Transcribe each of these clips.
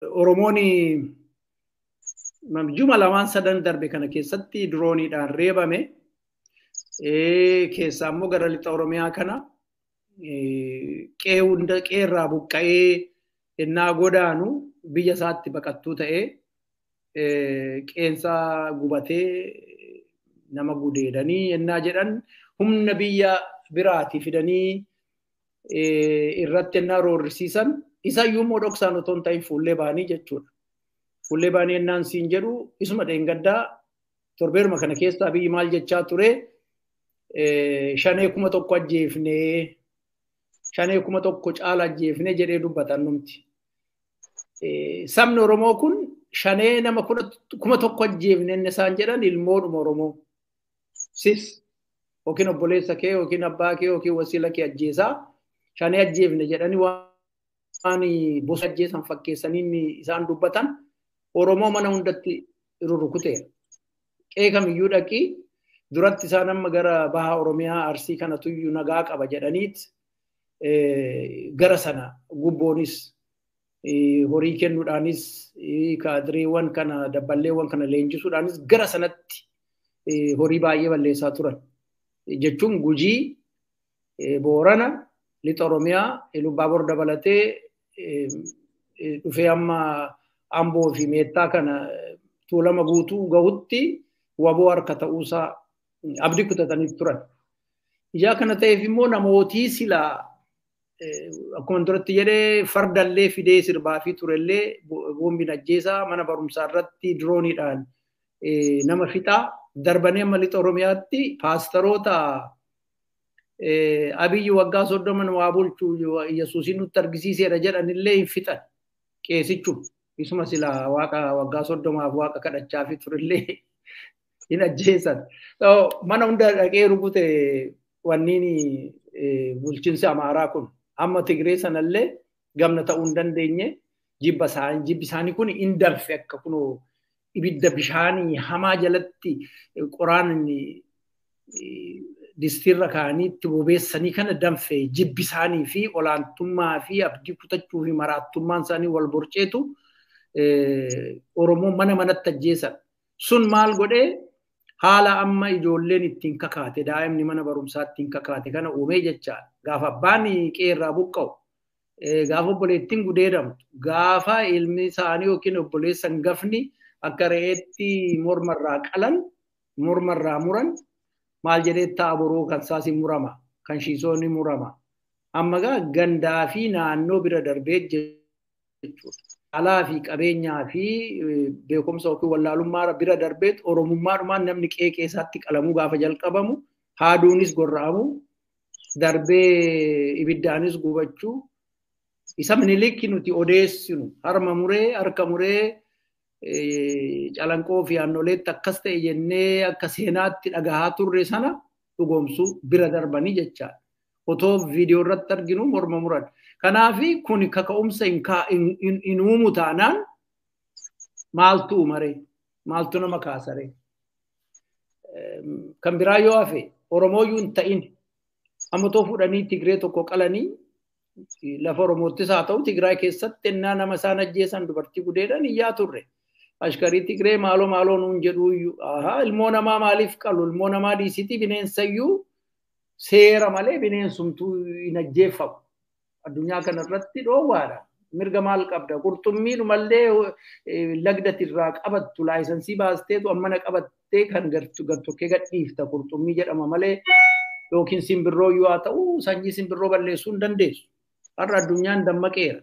Oromoon juma lamaan sadan darbe kana keessatti dirooniidhaan reebame. Keessaa immoo gara lixa Oromiyaa kana qe'ee hunda qe'eerraa buqqa'ee innaa godaanu biyya isaatti baqattuu ta'ee qeensaa gubatee nama gudeedanii ennaa jedhan humna biyya biraatii fidanii irratti ennaa roorrisiisan isayyuu immoo dhoksaan otoo hin ta'in fuullee ba'anii jechuudha. Fuullee ba'anii ennaan siin jedhu isuma dheengaddaa torbeeruma kana keessaa biyyi maal jechaa ture, shanee 1000 ajjeefnee, shanee 1000 caala ajjeefnee jedhee dubbatan numti. Sabni Oromoo kun shanee nama 1000 ajjeefne inni isaan jedhan ilmoodhuma Oromoo. Sis yookiin obboleessa kee yookiin abbaa kee yookiin wasiila kee ajjeesaa shanee ajjeefne jedhanii waan bosa ajjeesan fakkeessanii isaan dubbatan Oromoo mana hundatti rurrukuteera. Qe'ee kamiyyuu dhaqii duratti isaan amma gara baha Oromiyaa Arsii kanatuyyuu nagaa qaba jedhaniit gara sana gubboonis horii kennuudhaanis kaadireewwan kana dabballeewwan kana leenjisuudhaanis gara sanatti horii baay'ee balleessaa turan. Jechuun Gujii, Boorana, lixa Oromiyaa, Ilubbaabor dabalatee dhufee amma Amboo fi Meettaa kana Tuulama guutuu gahutti waboo harka ta'uusaa abdii kutatanii turan. Ijaa kana ta'eef immoo namootii silaa akkuma duratti jedhee fardallee fidee sirbaa fi turellee boombiin ajjeesaa mana barumsaa irratti dirooniidhaan nama fixaa darbanii amma lixa Oromiyaatti paastaroota Abiyyi waggaa 30 waa bulchu Yesuusiin nutti argisiiseera jedhanillee hin fixan qeesichuma. Isuma silaa waaqa waggaa 30f waaqa kadhachaa fi turellee hin ajjeesan. Mana hunda dhaqee rukute wanniin bulchiinsi Amaaraa kun. Amma Tigree sanallee gamna ta'uu hin dandeenye jibba isaanii jibbi isaanii kun hin danfe akka kunoo ibidda bishaanii hamaa jalatti qoraan distiirra kaa'anii itti bobeessanii kana danfe jibbi isaanii fi olaantummaa fi abdii kutachuu fi maraattummaan isaanii wal borceetu Oromoo mana manatti ajjeesan. Sun maal godhee haala amma ijoolleen ittiin kakaate daa'imni mana barumsaa ittiin kakaate kana uumee jechaadha. Gaafa abbaan qe'eerraa buqqa'u, gaafa obboleettiin gudeedamtu, gaafa ilmi isaanii yookiin obboleessa hangafni akka re'eetti mormarraa qalan, mormarraa muran maal jedhee ta'a boruu kan isaas hin murama, kan shiisoo ni murama. Amma gaa gandaa fi naannoo bira darbee jechuudha. Alaa fi qabeenyaa fi beekumsa yookiin wallaalummaa bira darbeet Oromummaadhumaan namni qe'ee keessaatti qalamuu gaafa jalqabamu haaduunis gorra'amu darbee ibiddaanis gubachuu isa Minilik nuti odeessinu harma muree harka muree calanqoo fi aannoleetti akkas ta'e jennee akka seenaatti dhagahaa turre sana dhugoomsuu bira darbanii jechaadha. Otoo viidiyoo irratti arginu morma muran. Kanaaf kun kaka'umsa hin uumu taanaan maaltu uumaree? Maaltu nama kaasaree? Kan biraa yoo hafe Oromooyyuu hin ta'in amma otoo fuudhanii Tigree tokko qalanii lafa Oromoottis haa ta'u Tigraay keessatti ennaa nama isaan ajjeesan dubartii gudeedhan iyyaa turre. Ashkarii Tigree maaloo maaloo nuun jedhu iyyuu ilmoo namaa maaliif qalu, ilmoo namaa dhiisitii bineensayyuu seera malee bineensumtuu hin ajjeeffamu. Addunyaa kanarratti dhoowwaadha. Mirga maal qabda? Qurxummiinumallee lagdati irraa qabattu laayisansii baasteetu ammana qabattee kan gartokkee gadhiifta qurxummii jedhama malee yookiin simbirroo yoo haa ta'u sanyii simbirroo balleessuu hin dandeessu. Har'a addunyaan dammaqeera.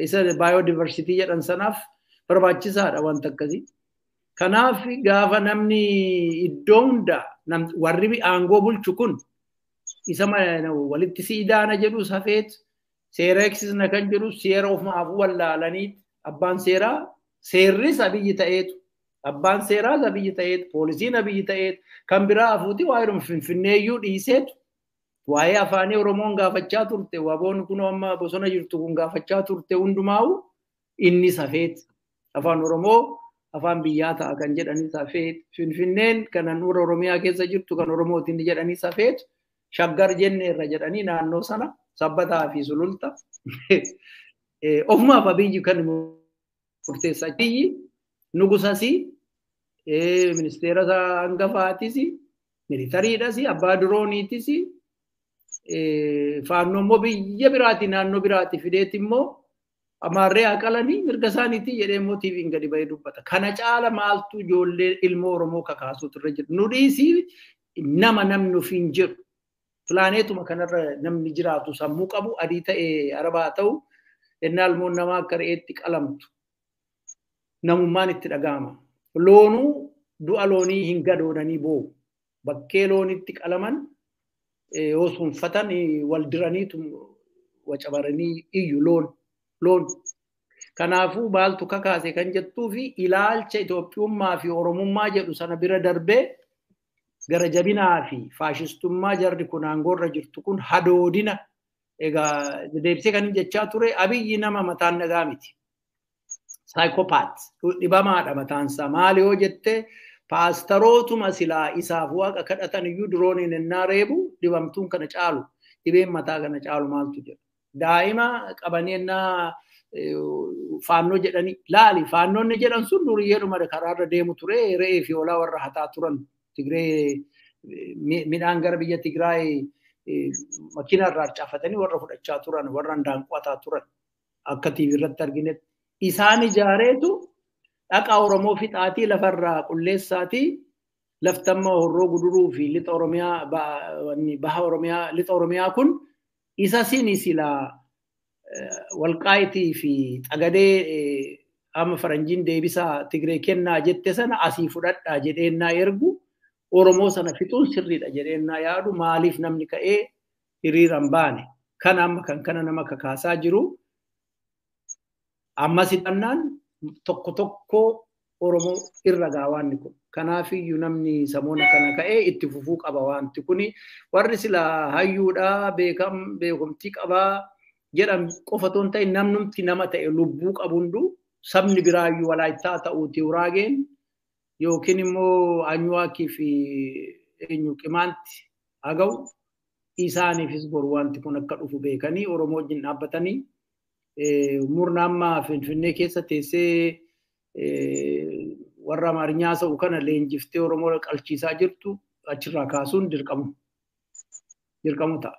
Isa baayodiversitii jedhan sanaaf barbaachisaadha wanta akkasii. Kanaaf gaafa namni iddoo hunda warri aangoo bulchu kun isa walitti siidaana jedhu safeet seera eegsisna kan jedhu seera ofumaaf wallaalanii abbaan seeraa seerris Abiyyi ta'eetu abbaan seeraas Abiyyi ta'eetu poolisiin Abiyyi ta'eetu kan biraa hafuuti waa'ee Finfinneeyyuu dhiiseetu waa'ee afaanii Oromoon gaafachaa turte waboon kun amma bosona jirtu kun gaafachaa turte hundumaa'u inni safeet afaan Oromoo afaan biyyaa ta'a kan jedhanii safeet Finfinneen kan handhuura Oromiyaa keessa jirtu kan Oromootiin jedhanii safeet Shaggar jenneerra jedhanii naannoo sana Sabbataa fi Sululta. Ofumaaf Abiyyi kan murteessa. Biyyi nugusas, ministeera hangafaatis, militariidhas, abbaa dirooniitis, faannoo immoo biyya biraati, naannoo biraati fideeti immoo amaarree haa qalanii mirga isaaniitii jedhee immoo TV'n gadi bahee dubbata. Kana caala maaltu ijoollee ilmoo Oromoo kakaasuutu irra jira? Nu dhiisii, nama namni ofiin jedhu. Pilaaneetuma kanarra namni jiraatu sammuu qabu, adii ta'ee arabaa ta'u, ennaa ilmoon namaa akka re'eetti qalamtu namummaan itti dhaga'ama. Loonuu du'a loonii hin gadoodanii boo'u. Bakkee loonitti qalaman yoo sunfatan wal diraniitu wacabaranii iyyu loon. Loon. Kanaafuu maaltu kakaase kan jettuu fi ilaalcha Itoophiyummaa fi Oromummaa jedhu sana bira darbee gara jabinaa fi faashistummaa jarri kun aangoorra jirtu kun hadoodina. Egaa deebisee kan jechaa ture, Abiyyi nama mataan nagaa miti. Psychopath, dhibamaadha mataansaa. Maali yoo jette, paastarootuma silaa isaaf waaqa kadhatan iyyuu dirooniin ennaa reebu, dhibamtuun kana caalu, dhibeen mataa kana caalu maaltu jira? Daa'ima qabanii ennaa faannoo jedhanii, laali, faannoonni jedhan sun duriyyeedhuma karaarra deemu ture, re'ee fi hoolaa warra hataa turan, Tigree midhaan gara biyya Tigraay makiina irraa harcaafatanii warra fudhachaa turan, warra handaanqoo hataa turan akka TV irratti arginetti. Isaan ijaareetu dhaqa Oromoo fixaatii lafarraa qulleessaatii laftamma Horroo Guduruu fi lixa Oromiyaa, baha Oromiyaa, lixa Oromiyaa kun isa sini silaa Walqaayitii fi Xagadee amma faranjiin deebisaa Tigree kennaa jette sana asii fudhadhaa jedheennaa ergu, Oromoo sana fixuun sirriidha jedheennaa yaadu, maaliif namni ka'ee hiriiraan baane? Kana amma kan kana nama kakaasaa jiru ammas hidhannaan tokko tokko Oromoo irra gaa waanni kun. Kanaafiyyuu namni samoona kana ka'ee itti fufuu qaba wanti kuni. Warri sila hayyuudhaa, beekam, beekumtii qabaa jedhan qofa otoo hin ta'in, namnumti nama ta'e lubbuu qabu hunduu, sabni biraayyuu Walaayittaa ta'uuti Uraageen yookiin immoo Anyuwaakii fi eenyu Qimaanti haa ga'u, isaaniifis boru wanti kun akka dhufu beekanii Oromoo wajjin dhaabbatanii murna amma Finfinnee keessa teessee warra Amaarinyaa haasa'u kana leenjiftee Oromoo qalchiisaa jirtu achirraa kaasuun dirqamu. Dirqamu ta'a.